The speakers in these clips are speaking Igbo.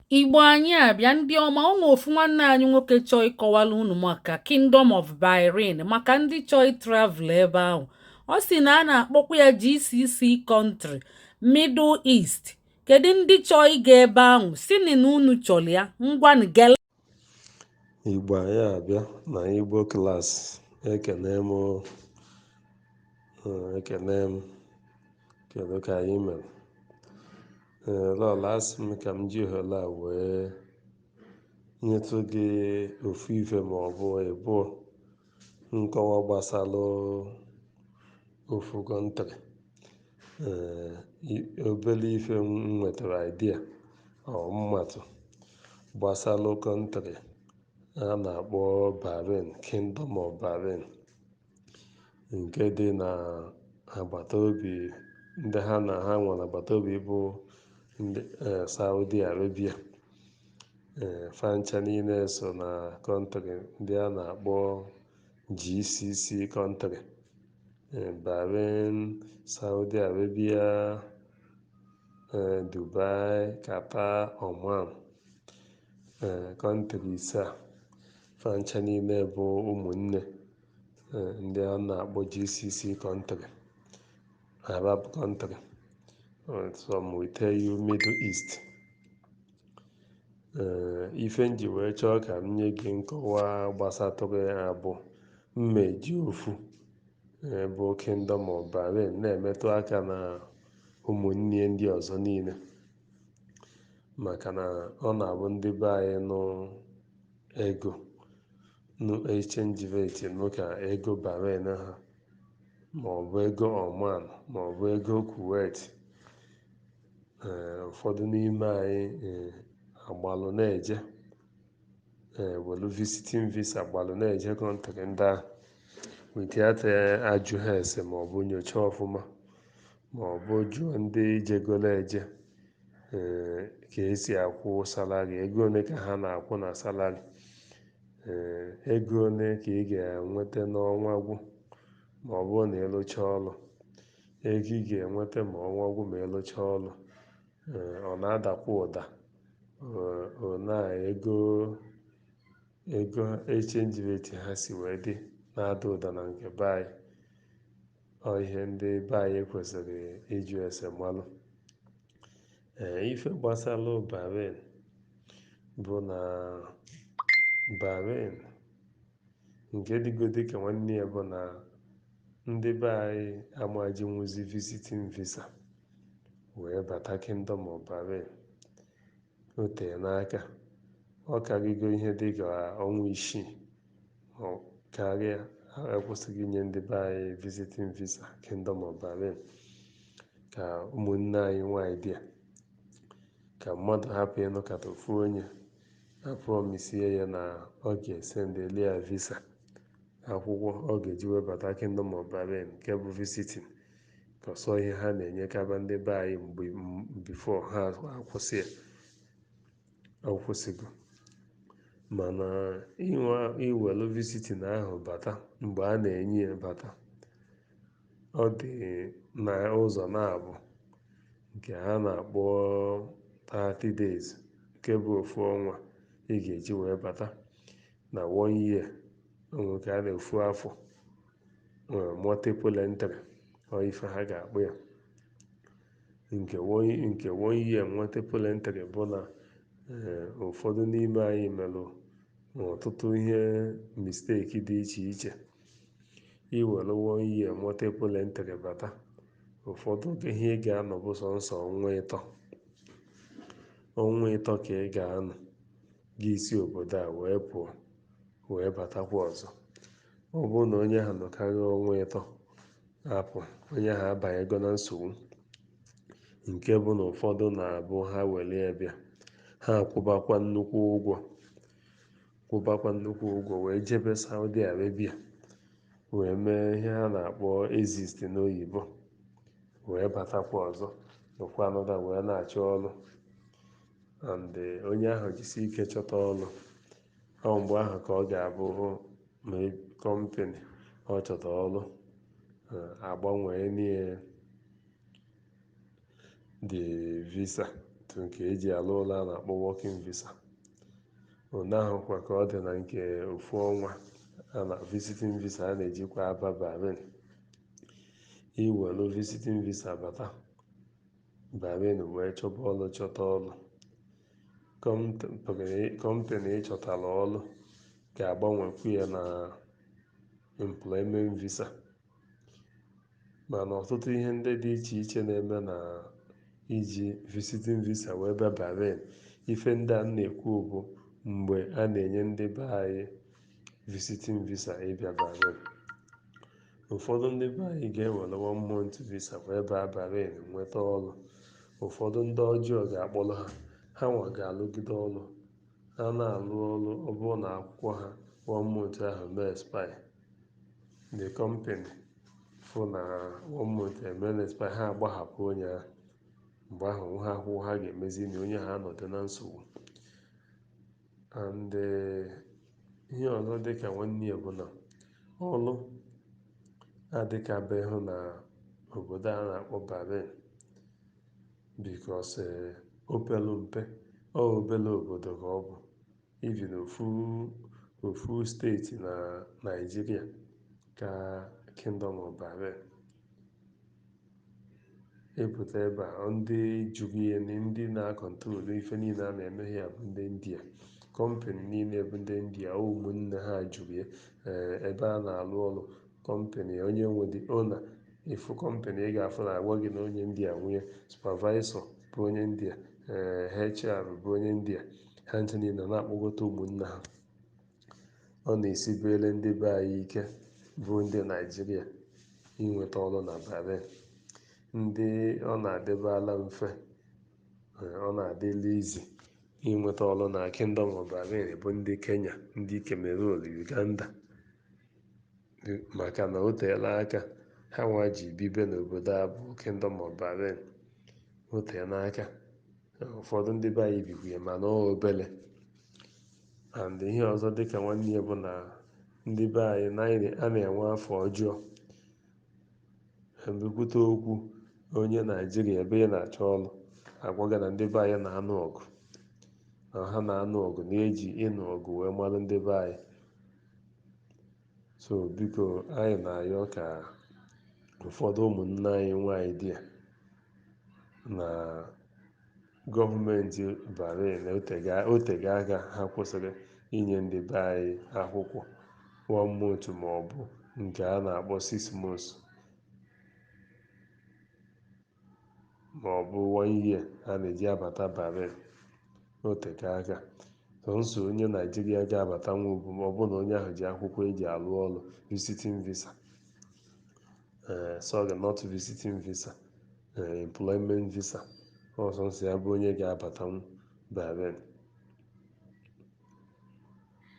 Igbo anyị abịa, ndị ọma. Ụmụ ofu nwanne anyị nwoke chọọ ịkọwala unu maka Kingdom of Bahrain, maka ndị chọọ travel ebe ahụ. Ọ sị na a na-akpọkwa ya GCC country, Middle East. Kedu ndị chọọ ịga ebe ahụ? Si na unu chọrọ ya, ngwanụ gele. Igbo anyị abịa na Igbo Class. Ekene m o. Ekene m. Kedu ka anyị mere? Ee, lọla, asị m ka m ji ohere a wee nyetụ gị ofu ife ma ọ bụ ịbụọ nkọwa gbasalụ ofu country. Ee, obere ife m nwetara idea ọ mmatụ gbasalụ country a na-akpọ Bahrain, Kingdom of Bahrain, nke dị na agbata obi ndị ha na ha nwere agbata obi bụ ndị Saudi Arabia. Ee, fancha niile so na country ndị a na-akpọ GCC country. Bahrain, Saudi Arabia, Dubai, Qatar, Oman. Ee, country ise a fancha niile bụ ụmụnne, ndị a na-akpọ GCC country, Arab country. Some will tell you Middle East. Ee, ife m ji wee chọọ ka m nye gị nkọwa gbasatụrụ ya bụ mmeji ofu bụ Kingdom of Bahrain na-emetụ aka na ụmụnne ndị ọzọ niile, maka na ọ na-abụ ndị be anyị nụ ego, nụ exchange rate, nụ ka ego Bahrain ha maọbụ ego Oman maọbụ ego Kuwait. Ee, ụfọdụ n'ime anyị agbalụ na-eje welu visiting visa gbalụ na-eje country ndị ahụ without ajụ ha ese maọbụ nyochaa ọfụma maọbụ jụọ ndị jegolo eje ka esi akwụ salary, ego ole ka ha na-akwụ na salary, ego ole ka ị ga-enweta n'ọnwa gwụ ma ọ bụrụ na ịlụchaa ọrụ, ego ị ga-enweta ma ọnwa gwụ ma ịlụchaa ọrụ, ọ na-adakwa ụda na ego exchange rate ha si wee dị na-ada ụda na nke be anyị. Ọ ihe ndị be anyị kwesịrị ịjụ ese malụ. Ee, ife gbasalụ Bahrain bụ na Bahrain nke dịgodi ka nwanne ya bụ na ndị be anyị amajinwuzi visiting visa wee bata Kingdom of Bahrain. O tee n'aka, ọ karịgo ihe dịka ọnwa 6 karịa ekwesịghị inye ndị be anyị visiting visa Kingdom of Bahrain. Ka ụmụnne anyị nwanyị dị a, ka mmadụ hapụ ịnụkata ofu onye apromisie ya na ọ ga-esendeli ya visa, akwụkwọ ọ ga-eji webata Kingdom of Bahrain nke bụ visiting, ka ọsọ ihe ha na-enyekaba ndị be anyị mgbe before ha akwụsị ya. Ọ kwụsịgo, mana iwelu visiting ahụ bata mgbe a na-enye ya bata, ọ dị na ụzọ na-abụ nke ha na-akpọ 30 days, nke bụ ofu ọnwa ị ga-eji wee bata, na one year nke a na-efu afọ, multiple entry. Ọ ife ha ga-akpọ ya nke one year multiple entry bụ na ụfọdụ n'ime anyị melụ ọtụtụ ihe mistake dị iche iche. Iwere one year multiple entry bata, ụfọdụ ihe ị ga-anọ bụ sọnsọ ọnwa 3. Ọnwa 3 ka ị ga-anọ gị isi obodo a wee pụọ wee batakwa ọzọ. Ọ bụrụ na onye ahụ nọkarịa ọnwa 3 apụ, onye ahụ abanyego na nsogbu, nke bụ na ụfọdụ na-abụ ha were ya bịa, ha akwụbakwa nnukwu ụgwọ, kwụbakwa nnukwu ụgwọ wee jebe Saudi Arabia wee mee ihe ha na-akpọ exit n'oyibo, wee batakwa ọzọ nọkwa anọda wee na-achọ ọrụ. And onye ahụ jisi ike chọta ọrụ, ọ mgbe ahụ ka ọ ga-abụ ma company ọ chọta ọrụ agbanwee nie the visa. Nke eji alụ ọlụ a na-akpọ working visa. One ahụkwa ka ọ dị na nke ofu ọnwa a na visiting visa a na-ejikwa aba Bahrain. Iwelu visiting visa bata Bahrain wee chọba ọlụ, chọta ọlụ, company ịchọtara ọlụ ga-agbanwekwu ya na employment visa. Mana ọtụtụ ihe ndị dị iche iche na-eme na iji visiting visa wee bịa Bahrain. Ife ndị a na-ekwu bụ mgbe a na-enye ndị be anyị visiting visa ịbịa Bahrain. Ụfọdụ ndị be anyị ga-ewere one month visa wee baa Bahrain, nweta ọrụ. Ụfọdụ ndị ọjọọ ga-akpọrọ ha, ha nwa ga-alụgide ọrụ ha na-alụ ọrụ. Ọ bụrụ na akwụkwọ ha one month ahụ mee expire, the company fụ na one month emere expire, ha agbahapụ onye ahụ. Mgbe ahụ ha akwụkwọ ha ga-emezi na onye ha anọdụ na nsogbu. And ihe ọzọ dịka nwanne ya bụ na ọlụ adịkabeghị na obodo a na-akpọ Bahrain, because o pelu mpe, ọ obele obodo ka ọ bụ. Even ofu ofu steeti na Naịjirịa ka Kingdom of Bahrain. Ịpụta ebe a, ndị juru ihe, ndị na-acontrol ife niile a na-eme ya bụ ndị India. Company niile bụ ndị India, ụmụnne ha juru ya ebe a na-alụ ọrụ. Company onye nwe, the owner, ịfụ company ị ga-afụ na agwa gị na onye India nwunye, supervisor bụ onye India, ee, HR bụ onye India. Ha nche niile na-akpọgota ụmụnne ha. Ọ na-esibere ndị be anyị ike bụ ndị Naịjirịa inweta ọrụ na Bahrain. Ndị ọ na-adịbala mfe, ọ na-adịla izi inweta ọrụ na Kingdom of Bahrain bụ ndị Kenya, ndị Cameroon, Uganda, maka na o teela aka ha nwa ji bibe n'obodo a bụ Kingdom of Bahrain. O teela aka ụfọdụ ndị be anyị bikwa ya, mana ọ obele. And ihe ọzọ dịka nwanne ya bụ na ndị be anyị a na-enwe afọ ọjọọ emekwute okwu onye Naijiria ebe ị na-achọ ọrụ, agwa gị na ndị be anyị na-anụ ọgụ, na ha na-anụ ọgụ, na-eji ịnụ ọgụ wee mara ndị be anyị. So biko, anyị na-ayọ ka ụfọdụ ụmụnne anyị nwanyị dị ya na gọọmenti Bahrain otego aka ha kwụsịrị inye ndị be anyị akwụkwọ one month ma ọ bụ nke a na-akpọ 6 months ma ọ bụ one year a na-eji abata Bahrain. Otego aka sọnsọ onye Naijiria ga-abata nwa bụ ma ọ bụ na onye ahụ ji akwụkwọ eji alụ ọrụ, visiting visa, sorry, not visiting visa, employment visa. Ọsọnsọ ya bụ onye ga-abatanwu Bahrain.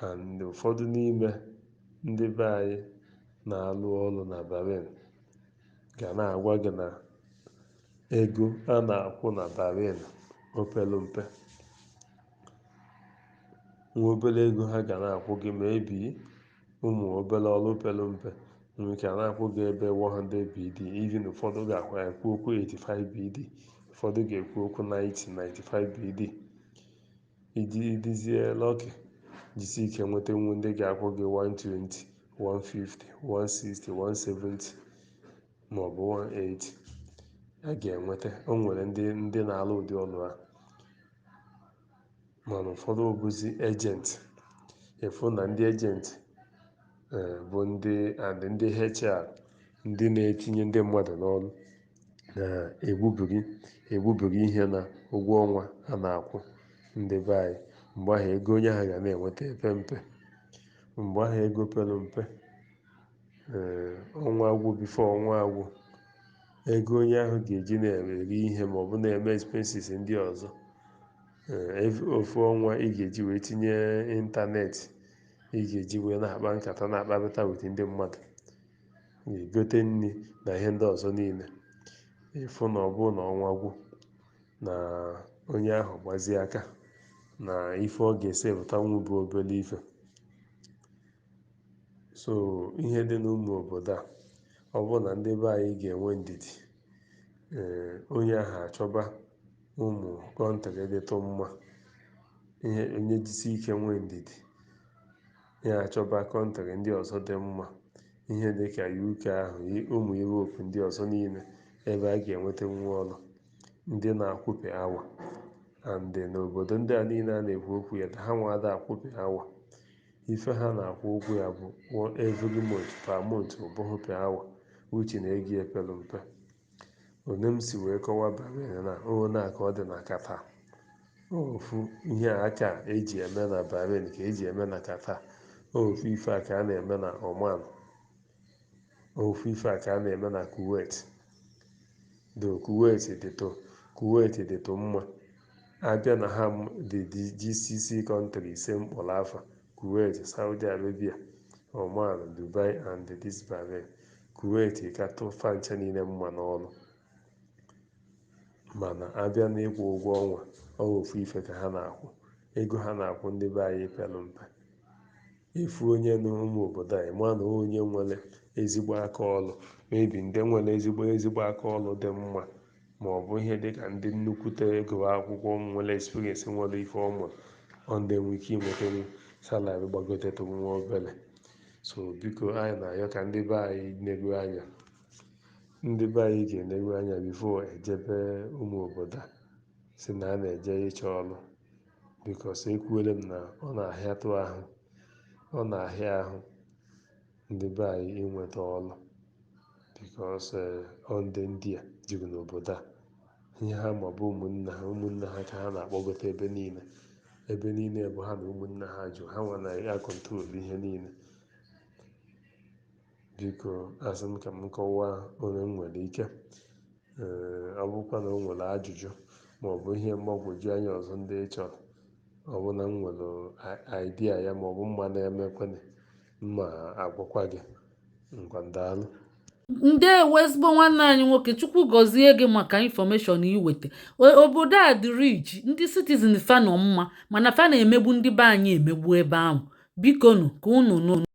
And ụfọdụ n'ime ndị be anyị na-alụ ọrụ na Bahrain ga na-agwa gị na ego a na-akwụ na Bahrain opelu mpe. Nwa obere ego ha ga na-akwụ gị ma ebi ụmụ obere ọrụ pelu mpe nwere ike a na-akwụ gị ebe 100 BD. Even ụfọdụ ga-akwa ekwu okwu 85 BD, ụfọdụ ga-ekwu okwu 90, 95 BD. Iji dịzie lucky, jisi ike nweta nwu ndị ga-akwụ gị 120, 150, 160, 170 maọbụ 180 a ga-enweta. O nwere ndị na-alụ ụdị ọrụ a, mana ụfọdụ bụzi agent. Ịfụ na ndị agent bụ ndị and ndị HR, ndị na-etinye ndị mmadụ n'ọrụ, na-egbubiri egbubiri ihe na ụgwọ ọnwa a na-akwụ ndị be anyị. Mgbe ahụ ego onye ahụ ga na-enweta epe mpe. Mgbe ahụ ego pere mpe, ee, ọnwa agwụ, before ọnwa agwụ, ego onye ahụ ga-eji na-eri ihe maọbụ na-eme expenses ndị ọzọ, ee, ofu ọnwa ị ga-eji wee tinye internet, ị ga-eji wee na-akpa nkata, na-akparịta with ndị mmadụ, ga-egote nri na ihe ndị ọzọ niile, ịfụ na ọ bụrụ na ọnwa gwụ na onye ahụ gbazie aka na ife ọ ga-esepụtanwu bụ obere ife. So ihe dị n'ụmụ obodo a, ọ bụrụ na ndị be anyị ga-enwe ndidi, ee, onye ahụ achọba Ụmụ country dịtụ mma, ihe onye jisi ike nwee ndidi ya achọba country ndị ọzọ dị mma, ihe dịka UK ahụ, ụmụ Europe ndị ọzọ niile, ebe a ga-enwetanwu ọrụ ndị na-akwụ per hour. And n'obodo ndị a niile a na-ekwu okwu ya, ha nwa ada akwụ per hour. Ife ha na-akwụ ụgwọ ya bụ every month, per month, ọ bụghị per hour, which na ego ya pere mpe. One m si wee kọwaa Bahrain na one a ka ọ dị na Qatar. Ofu ihe a aka eji eme na Bahrain ka eji eme na Qatar. Ofu ife a ka a na-eme na Oman. Ofu ife a ka a na-eme na Kuwait. Do Kuwait dịtụ mma. Abịa na ha dị GCC country ise mkpọrọ afa: Kuwait, Saudi Arabia, Oman, Dubai and this Bahrain. Kuwait katụ fa ncha niile mma n'ọrụ, mana abịa n'ịkwụ ụgwọ ọnwa, ọ ofu ife ka ha na-akwụ. Ego ha na-akwụ ndị be anyị pelu mpe. Efu onye n'ụmụ obodo a, ịma na onye nwere ezigbo aka ọrụ, maybe ndị nwere ezigbo aka ọrụ dị mma, ma ọ bụ ihe dịka ndị nnukwute ego akwụkwọ, nwere experience, nwere ife ọ mụrụ, ọ ndị nwee ike inwetanwu salary gbagotetụ nwa obere. So biko, anyị na-ayọ ka ndị be anyị neruo anya, ndị be anyị ga-eneru anya before ejebe ụmụ obodo a si na a na-eje ịchọ ọrụ, because ekwuole m na ọ na-ahịatụ ahụ, ọ na-ahịa ahụ ndị be anyị inweta ọrụ, because ọ ndị India juru n'obodo a. Ihe ha ma bụ ụmụnne ha, ụmụnne ha ka ha na-akpọgote ebe niile. Ebe niile bụ ha na ụmụnne ha jụ ha nwa na-a control ihe niile. Biko, asị m ka m kọwaa onye m nwere ike. Ee, ọ bụrụkwa na o nwere ajụjụ maọbụ ihe mgbagwoju anya ọzọ ndị ị chọrọ, ọ bụ na m nwere idea ya maọbụ mma na-emekwanị mma agwakwa gị. Ngwa, daalụ. Ndewo, ezigbo nwanne anyị nwoke. Chukwu gọzie gị maka information iweta. Obodo a dị rich, ndị citizen fa nọ mma, mana fa na-emegbu ndị be anyị emegbu ebe ahụ. Bikonu, ka unu nụ.